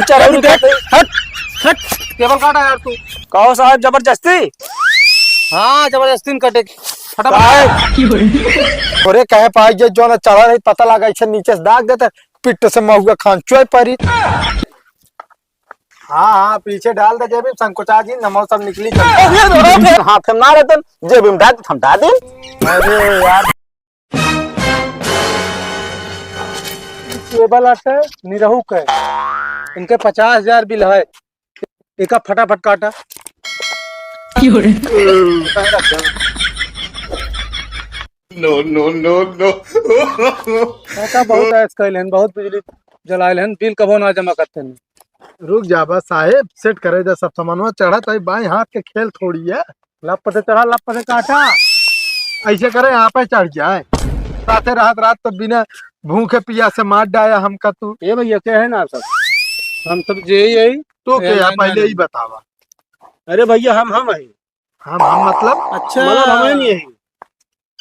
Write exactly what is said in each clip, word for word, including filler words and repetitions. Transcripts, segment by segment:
चढ़ा अरे देख, हट, हट, केबल काटा यार तू। कहो साहब, जबरदस्ती? हाँ, जबरदस्ती न कटे। फटाफट। काहे? अरे कहे पाई जे जो ना चढ़ा रही, पता लगा इसे नीचे से दाग देते, पिट्ट से महुआ खान चोय परी। हाँ, हाँ, पीछे डाल दे जेबी में, संकोचा जी, नमो सब निकली जाए। हाथ में ना रहते, जेबी में डाल, हम डाल दें। अरे यार। केबल आटे निरहू के, इनके पचास हजार बिल है, इका फटाफट काटा। क्यों रे? No, no, no, no। काका बहुत ऐश कैल हन, बहुत बिजली जलायल हन, बिल कबो ना जमा करते हैं। रुक जा बस साहेब, सेट करे जा सब सामानवा, चढ़त है, बाएं हाथ के खेल थोड़ी है। लप से चढ़ा, लप से काटा। ऐसे करे, यहाँ पे चढ़ जाए। साथे रात रात तो बिना भूखे पियासे मार डाया हमका तू। ए भैया, के है ना सब? हम सब जे ही है। तू के ए, है, ना, पहले ना, ही ना। बतावा। अरे भैया, हम, हम है। हम, हम मतलब? अच्छा। मतलब, हम ही नहीं है।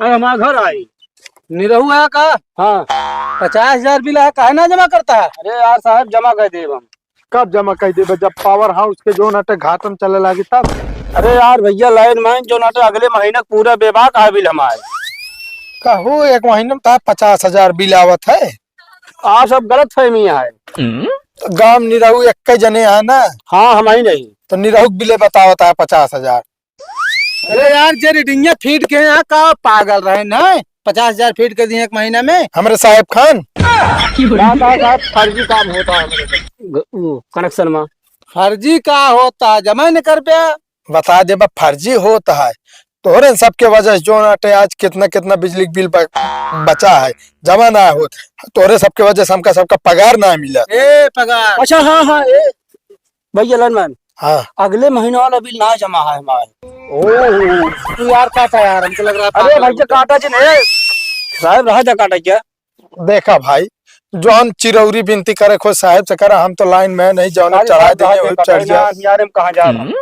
अरे, हमारा घर आई। निरहू है का? हाँ। पचास हजार बिल है, काहे ना जमा करता है? अरे यार साहब, जमा कर देब हम। कब जमा कर देबे? जब पावर हाउस के जोन अटे घाटन चले लागी तब। अरे यार भैया, लाइन मैन जोन अटे अगले महीना के पूरा बेबाक है बिल हमारे। कहू एक महीना में तो पचास हजार बिल आवत है। आप सब गलत फहमी है। तो गांव निरहू एक जने है ना? हाँ, हम ही नहीं। तो निरहू के बिले बतावत है पचास हजार। अरे यार, जे रीडिंगे फीड के यहाँ का पागल रहे ना, पचास हजार फीड के दिए एक महीना में। हमरे साहेब खान। ना, ना, साहब, फर्जी काम होता है हमरे से। ग-, वो, कनेक्शन में। फर्जी का होता, जमा न कर बे। बता दे बा, फर्जी होता है। तोहरे सबके वजह से जो ना टे आज कितना, कितना बिजली के बिल ब-, बचा है, जमा ना होत। तोहरे सबके वजह से हमका सबका पगार ना मिला। ए, पगार। अच्छा, हाँ, हाँ, ए। भैया लाइनमैन, हाँ। अगले महीने वाला बिल ना जमा है हमारे। ओहो, तू यार काटा यार, हमको लग रहा था अरे भैया, काटा जी नहीं, साहब रहा जा काटा क्या? देखा भाई, जौन चिरौरी बिनती करे खोज साहेब से करा, हम तो लाइनमैन नहीं, जौन अरे चढ़ा साहब, देंगे, रहा वही जा चढ़ काटा, जा। यार, यार, हम कहाँ जा रहा हूँ?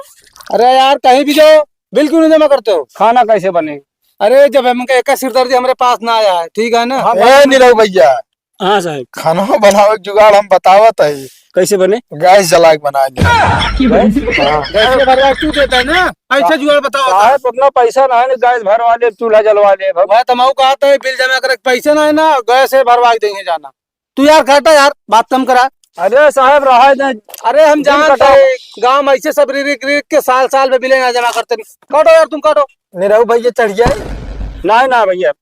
अरे यार, कहीं भी जाओ, बिल क्यों नहीं जमा करते हो? खाना कैसे बने? अरे, जब हमका एक सिरदर्दी हमरे पास ना आया है, ठीक है ना? हम ए, निरहू भैया, हाँ साहब। खाना बनावे के जुगाड़ हम बतावत है। कैसे बने? गैस जला के बना ले। गैस? हाँ। गैस के भरवा तू देता है ना? ऐसे सा-, जुगाड़ बताओ। साहब, उतना पैसा ना है ना, गैस भरवा ले, चूल्हा जलवा ले, भाई। मैं तमाऊ कहा था, बिल जमा करे के पैसा ना है ना, गैस से भरवा के देंगे जाना। तू यार काटा यार, बात कम करा। अरे साहब, रहा दे। अरे हम बिल जानते कटाओ। हैं, गाँव में ऐसे सब रिरिक रिरिक के साल साल में बिल ना जमा करते नहीं। काटो यार, तुम काटो। निरहू भैया चढ़ गया है। नहीं ना भैया,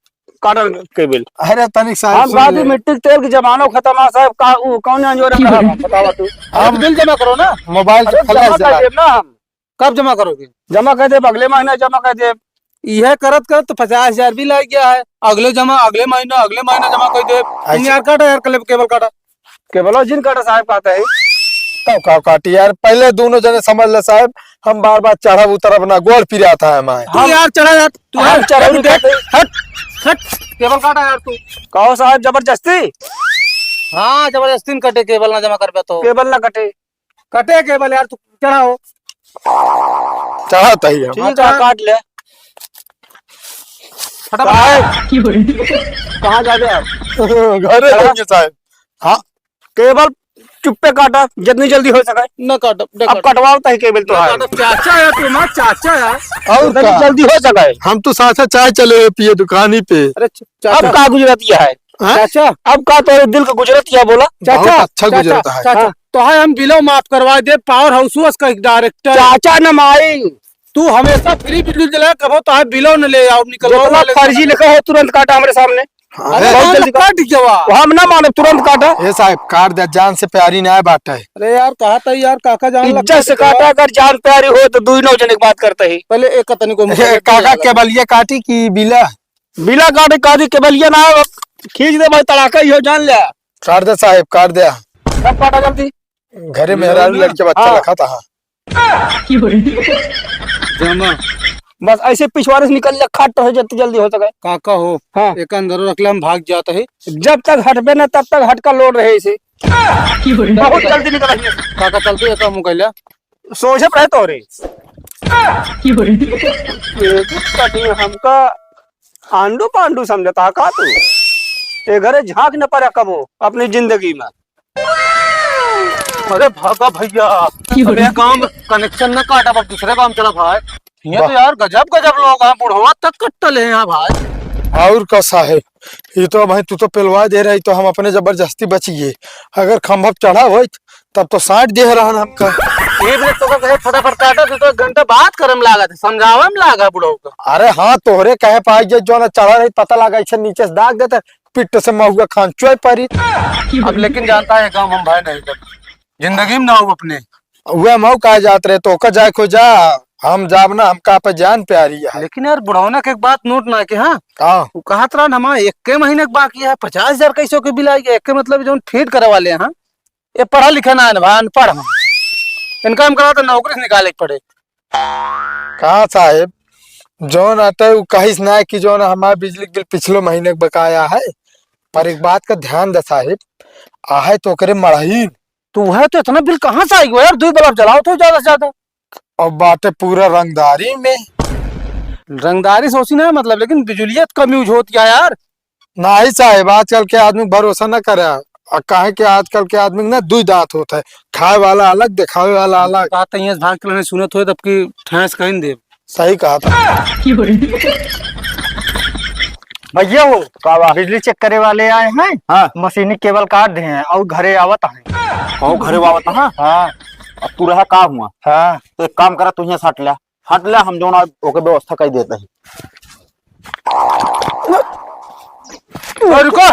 काटल के बिल। अरे तनिक साहब हम सुन गादी ले। मिट्टी के तेल के जमानो खत्म है साहब, का उ कौन अंजोरा में रहा, बतावा तू। हम अरे बिल जमा करो ना। मोबाइल से अरे फ्लैश जमा कर जला। देब ना हम। कब जमा करोगे? जमा कर देब, अगले महीना जमा कर देब। यह करत करत तो पचास हजार बिल आ गया है, अगले जमा, अगले महीना, अगले महीना जमा कर देब। तुम अच्छा। यार काटा यार, कले-, केबल काटा। केबलो जिन काटा साहब कहते हैं। तब का काटी यार, पहले दोनों जने समझ ले साहब, हम बार बार चढ़ब उतरब ना, गोड़ पिरात है हमारे। तू हम यार चढ़ा यार, तू हम यार चढ़ब अरे देख, उतरब। हट, हट, केबल काटा यार तू। कहो साहब जबरदस्ती? हाँ, जबरदस्ती न कटे, केबल ना जमा करबे तो। केबल ना कटे। कटे केबल यार, तू चढ़ाओ। चढ़ाता ही हम। ठीक हाँ, है। काट ले। फटाफट। काहे? कहाँ जाबे आप? घरे चढ़ा। जाएंगे साहब। हाँ। केबल चुप्पे काटा, जितनी जल्दी हो सके। न काटब, न अब काटब। कटवाओ तही केबल तो न है। काटब, चाचा है तू, हमार चाचा है। और जितनी का? जल्दी हो सके। हम तो साथ साथ चाय चले हुए पिए दुकानी पे। अरे च-, चाचा। अब का गुजरतिया है? हाँ? चाचा। अब का तोरे दिल का गुजरतिया बोला? चाचा, बहुत अच्छा चाचा, गुजरता है। चाचा, हाँ। तो है हम बिलो माफ करवा दे, पावर हाउस का एक डायरेक्टर। चाचा न माई। तू हमेशा फ्री बिजली दिला, कबो तो है बिलो न ले आओ, निकलवाओ जितना ना ले फर्जी जाना। लिखा है, तुरंत काटा हमरे सामने। हाँ, अरे बहुत जान जल्दी काट। काट देवा। हम ना मानब, तुरंत काटा। ए साहब, काट दे, जान से प्यारी ना बात है। अरे यार, कहा था यार, काका जान लग इज्जत से काट काटा, देवा। अगर जान प्यारी हो तो दुई नौ जने की बात करते ही। पहले एक कतनी को ए, काका केबलिया काटी कि बिला? बिला काटी, काटी केबलिया ना हो, खींच दे भाई, तड़ाका ही हो, जान ले। काट दे साहब, काट दे। सब काटा जल्दी। घरे मेहरारू लड़के बच्चा हाँ। रखा था। जमा। बस ऐसे पिछवाड़े से निकल जा, खट हो, जितनी जल्दी हो सके। काका हो, हाँ। एक अंदर रख ले, हम भाग जाते हैं। जब तक हटबे ना, तब तक हटका लोड रहे इसे। बहुत जल्दी निकल आइए। काका चलते हैं, काम कर ले। सोझे पे तो रे। हमका आंडू पांडू समझता का तू? ए घरे झांक न पड़ा कबो अपनी जिंदगी में। अरे भागा भैया, की हो अब रहा? ये गांव में connection न काटा, अब दूसरे गांव चला भाई। ये तो हाँ। यार गजब गजब लोग हैं, बुढ़वा तक कट्टल है यहाँ भाई। और का साहेब, ये तो भाई तू तो पेलवा दे रही, तो हम अपने जबरदस्ती बचिए। अगर खंभा पे चढ़ा होइत, तब तो साट दे रहन हमका। ये भी तो कहे फटाफट काटा, तू तो एक घंटा बात करम लागत है, समझावम लागा बुढ़ऊ का। अरे हाँ, तोहरे कहे पाई जे जो ना चढ़ा रही, पता लगा इसे नीचे से दाग देते, पिट्ट से महुआ खान चुए परी। अब लेकिन जानता है, गाँव हम भाई नहीं कर, जिंदगी में ना हो अपने। वह मऊ का जात रहे, तो ओकर जाए खो जा, हम जाब ना, हमका पे जान प्यारी है। लेकिन यार, बुढ़ौना के एक बात नोट ना के, हाँ? का? वो कहत रहन, हमार एक्के महीने के बाकी है, पचास हजार कैसे के बिल आई है, एक्के मतलब जौन फीड करे वाले हैं, हाँ? ये पढ़ा लिखा ना है ना भाई, अनपढ़ हैं। इनका हम करा तो नौकरी से निकाले के पड़े। कहाँ साहेब, जौन आते उ कहिस ना कि जौन हमार बिजली के बिल पिछलो महीने के बकाया है, पर एक बात का ध्यान दे साहेब, आहे तो ओकरे मड़हीन। तो वह तो इतना बिल कहाँ से आई हो यार, दुई बल्ब जलाओ तो ज्यादा से ज्यादा। अब बाटे पूरा रंगदारी में। रंगदारी से होसी ना मतलब, लेकिन बिजुलिया तो कम use होती है यार। नाही साहेब, आजकल के आदमी भरोसा न करे। आ काहे के आजकल के आदमी के ना दुई दांत होत है, खाए वाला अलग, देखावे वाला अलग। बात तो यहाँ से भाग के लेने सुनत होए तब की ठेस कहीं देब। सही कहा था। भैया हो, का बा? बिजली चेक करे वाले आए हैं, हाँ। मशीनी केबल काट दे हैं और घरे आवत हैं। कहो घरे आवत हैं? हाँ। अब तू रहा का हुआ? हाँ। तो एक काम करा, तू यहाँ से हट ले, हट ले, हम जौन आज ओके व्यवस्था कर देते हैं। ओ, रुको,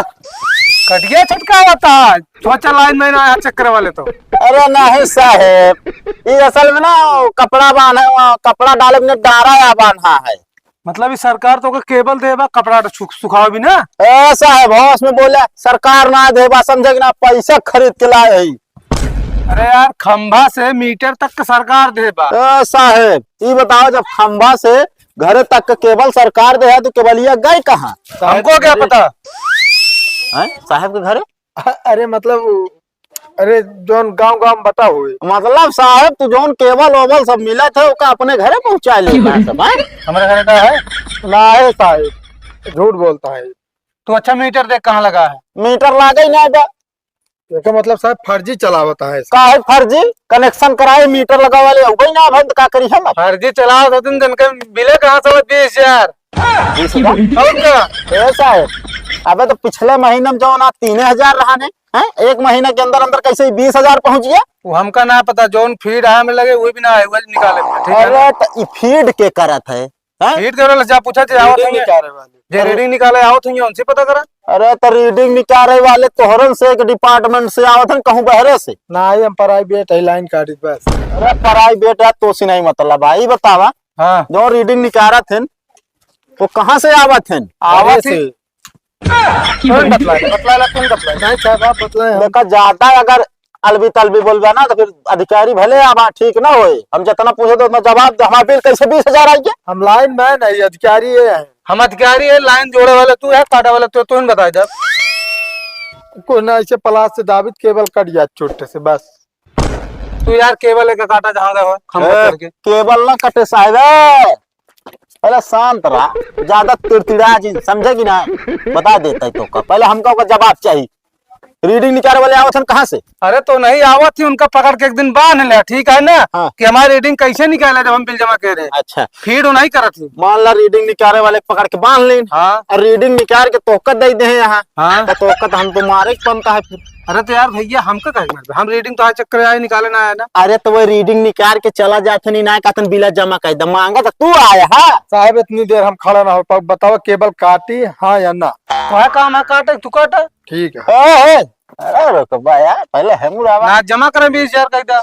कटिया छटका होता है, सोचा लाइन में ना आया चक्कर वाले तो। अरे नहीं साहेब, ये असल में ना कपड़ा बांधे, कपड़ा डाले में डारा या बांधा है। मतलब ये सरकार तो ओके केबल देबा, कपड़ा तो सुख-, सुखावे भी ना। ए साहेब, होश में बोले, सरकार ना देबा, समझे कि ना, पैसा खरीद के लाए है। अरे यार, खंभा से मीटर तक के सरकार देबा। ए साहेब, ई बताओ, जब खंभा से घरे तक के केबल सरकार दे है, तो केबलिया गए कहाँ? हमको क्या पता? हैं? साहेब के घरे? अरे मतलब, अरे जौन गांव गांव में बटा हुए। मतलब साहेब, तू जौन केबल ओबल सब मिलत है, ओका अपने घरे पहुंचा ले बा सब, हैं? हमारे घरे का है? ना है साहेब, झूठ बोलता है। तू अच्छा मीटर देख कहाँ लगा है? मीटर लागे ही ना बा। एकर मतलब साहेब फर्जी चलावत है। काहे फर्जी? कनेक्शन कराए, मीटर लगावा ले, अउबे ना भंद का करी हम? फर्जी चलावत होतिन, तनके मिले कहाँ से बीस हजार? बीस हजार? और का? ए साहेब, अबे तो पिछले महीने में जौन आ तीन हजार रहा ने, हैं? एक महीना के अंदर अंदर कैसे ही बीस हजार पहुँच गया? वो हमका ना पता, जौन फीड है हमें लगे, वो भी ना है, वो निकाले, ठीक है ना? अरे तो ई फीड के करत है? हैं? फीड करे ला जा पूछा जे आवत रीडिंग होंगे। निकाले वाले। जे रीडिंग निकाले आवत होंगे, उनसे पता करा। अरे तो रीडिंग निकाले वाले तोहरन से एक डिपार्टमेंट से आवत हैं, कहूँ बहरे से? ना, हम प्राइवेट है, लाइन काटित बस। अरे प्राइवेट है, तो से नहीं मतलब, भाई बतावा। हाँ। जो रीडिंग निकारत हैं, वो कहाँ से आवत हैं? आवत बहरे ही। से। कौन बतलाए? बतलाए ला, कौन बतलाए? नहीं साहब, आप बतलाए हम। देखा, ज्यादा अगर अलबी तलबी बोलबा ना, तो फिर अधिकारी भले आवा, ठीक ना होए। हम जितना पूछे तो उतना जवाब दे। हमारा बिल कैसे बीस हजार आई गया? हम लाइन मैन है, अधिकारी ये है। हम अधिकारी है, लाइन जोड़े वाले तू है, काटे वाले तू, तू ही बता दे। कुछ ना, ऐसे प्लास से दाबित केबल कट गया चोट से, बस। तू यार केबल लेके काटा जहाँ गए हो, खंभा ए, करके। केबल ना कटे साहब, ए। पहले शांत रहा, ज्यादा तिड़तिड़ा जी, समझे कि ना? बता देता है तो का, पहले हमका ओकर जवाब चाहिए। रीडिंग निकाले वाले आवत हन कहाँ से? अरे तो नहीं आवत ही, उनका पकड़ के एक दिन बांध ले, ठीक है ना? हाँ। कि हमारी रीडिंग कैसे निकाले जब हम बिल जमा करे रहे। अच्छा। फीड नहीं करत ही। मान ला रीडिंग निकाले वाले पकड़ के बांध लेन। हाँ। और रीडिंग निकाल के तोहका दे दे हैं यहाँ। हाँ। तो तोहका तो हम तो मारे के बनता है फिर। अरे तो यार भैया, हमका काहे मारबे? हम रीडिंग तो आज चेक करे आए, निकाले ना आया ना। अरे तो वो रीडिंग निकाल के चला जात है, नहीं ना कहतन बिला जमा कर दे, मांगा तो तू आया है। साहब इतनी देर हम खड़ा ना हो पाओ, बताओ केबल काटी हाँ या ना? तो काम है काटे, तू काटा। ठीक है। ए, ए, अरे रुक बा यार, पहले हम उड़ावा। ना जमा करें बीस हजार कह दे।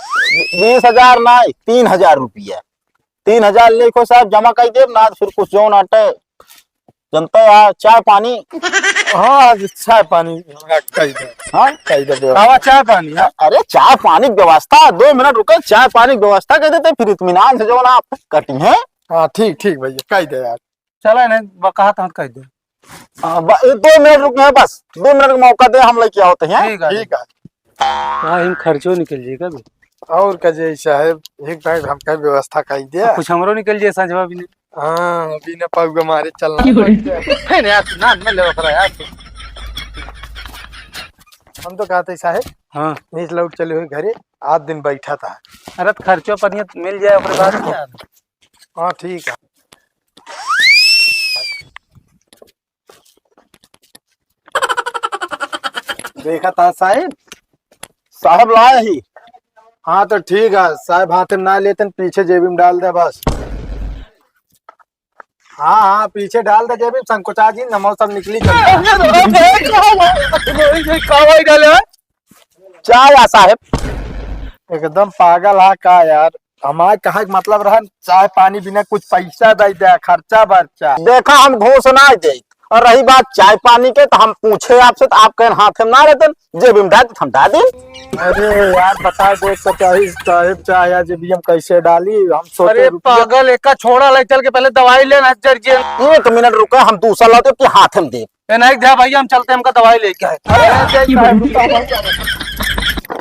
बीस हजार ना, तीन हजार रुपया। तीन हजार लेखो साहब जमा कर देब ना, फिर कुछ जौन आटे जनता यार, चाय पानी। हाँ, आज चाय पानी कह दे। हाँ? कह दे, दे। आवा चाय पानी, हाँ? अरे, चाय पानी की व्यवस्था, दो मिनट रुके, चाय पानी की व्यवस्था कर देते, फिर इत्मीनान से जौन आप कटी हैं। हाँ, ठीक, ठीक भैया, कह दे यार। चला नहीं, ब-, कहा तहाँ कह दे। हाँ, ब-, ये दो मिनट रुके हैं बस, दो मिनट का मौका दे, हम लेके आओ तो हैं। ठीक है। ठीक है। हाँ, हम खर्चो निकल जाएगा भी। और का जे साहब, एक बार हमका व्यवस्था कर दिया। कुछ हमरो निकल जाए संजवा भी नहीं। हाँ, बिना पग मारे चलना पड़ गया। है ना यार, तू ना, मैं ले रहा यार तू। हम तो कहते साहब, हाँ। नीच लौट चले हुए घरे, आध दिन बैठा था। अरे, त खर्चो पानी मिल जाए, ओकरे बाद क्या? हाँ, ठीक है। देखा था साहेब, साहेब लाए ही। हाँ, तो ठीक है, साहेब हाथे में ना लेते, पीछे जेबी में डाल दे बस। हाँ, हाँ, पीछे डाल दे जेबी में, संकोचा जी, नमो सब निकली जाए। का भाई डाले? चाय आ साहेब। एकदम पागल हा का यार? हमारे कहे के मतलब रहा चाय पानी बिना कुछ पैसा दे दे, खर्चा बर्चा। देखा हम घूस ना दे, और रही बात चाय पानी के तो हम पूछे आपसे तो आप कहें हाथ में ना रहते, जेब में डाल हम डाल दे। अरे यार बता दे तो चाहे साहेब चाहे जेबी हम कैसे डाली, हम सोचे अरे रुपया पागल, एका छोड़ा ले चल के पहले दवाई लेना जर जे। एक मिनट रुका, हम दूसरा लाते कि हाथ में दे। ए, नहीं जा भैया, हम चलते, हमका दवाई लेके आए। अरे, जय साहब, रुका, रुका, रुका।